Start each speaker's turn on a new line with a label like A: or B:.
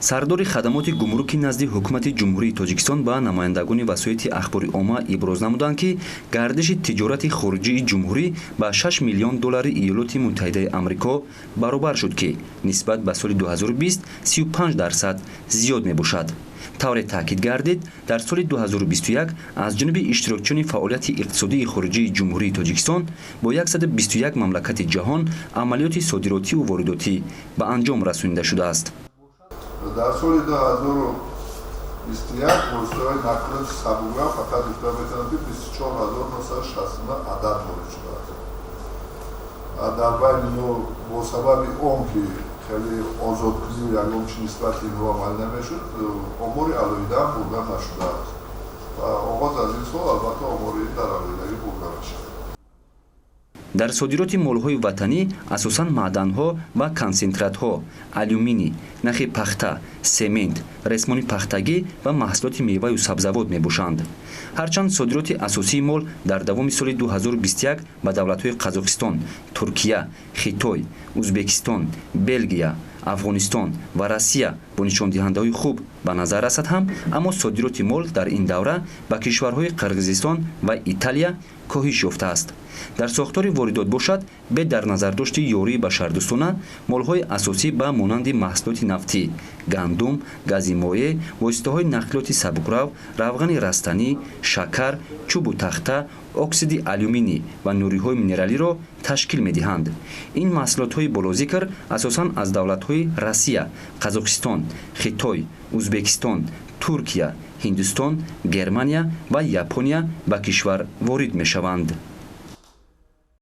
A: Сардори хадамоти гумруки назди Ҳукумати Ҷумҳурии Тоҷикистон ба намояндагони васоити ахбори омма иброз намуданд, ки гардиши тиҷорати хориҷии ҷумҳурӣ ба 6 миллион доллари Иёлоти Муттаҳидаи Амрико баробар шуд, ки нисбат ба соли 2020 35% зиёд мебошад. Тавре таъкид гардид, дар соли 2021 аз ҷониби иштирокчиёни фаъолияти иқтисодии хориҷии Ҷумҳурии Тоҷикистон бо 121 мамлакати ҷаҳон амалиёти содиротиву воридотӣ ба анҷом расонида шудааст.
B: Дар соли 2021 воситаҳои нақлиёти сабукра фақат гуфта метавонам, ки 24 969 адад ворид шудааст. Дар байни инҳо, бо сабаби он ки хеле озодкунию ягон чи нисбати инҳо амалӣ намешуд, омори алоҳидаам бурда нашудааст ва оғоз аз ин сол, албатта, омори ин дар алоҳидагӣ бурда мешавад.
A: Дар содироти молҳои ватанӣ асосан маъданҳо ва консентратҳо, алюминий, нахи пахта, семент, ресмони пахтагӣ ва маҳсулоти меваю сабзавот мебошанд. Ҳарчанд содироти асосии мол дар давоми соли 2021 ба давлатҳои Қазоқистон, Туркия, Хитой, Узбекистон, Белгия, Афғонистон ва Россия бо нишондиҳандаҳои хуб ба назар расад ҳам, аммо содироти мол дар ин давра ба кишварҳои Қирғизистон ва Италия коҳиш ёфтааст. Дар сохтори воридот бошад, бе дар назардошти ёрии башардӯстона, молҳои асосӣ ба монанди маҳсулоти нафтӣ, гандум, гази моеъ, воситаҳои нақлиёти сабукрав, равғани растанӣ, шакар, чӯбу тахта, оксиди алюминий ва нуриҳои минералиро ташкил медиҳанд. Ин маҳсулотҳои болозикр асосан аз давлатҳои Россия, Қазоқистон, Хитой, Узбекистон, Туркия, Ҳиндустон, Германия ва Япония ба кишвар ворид мешаванд.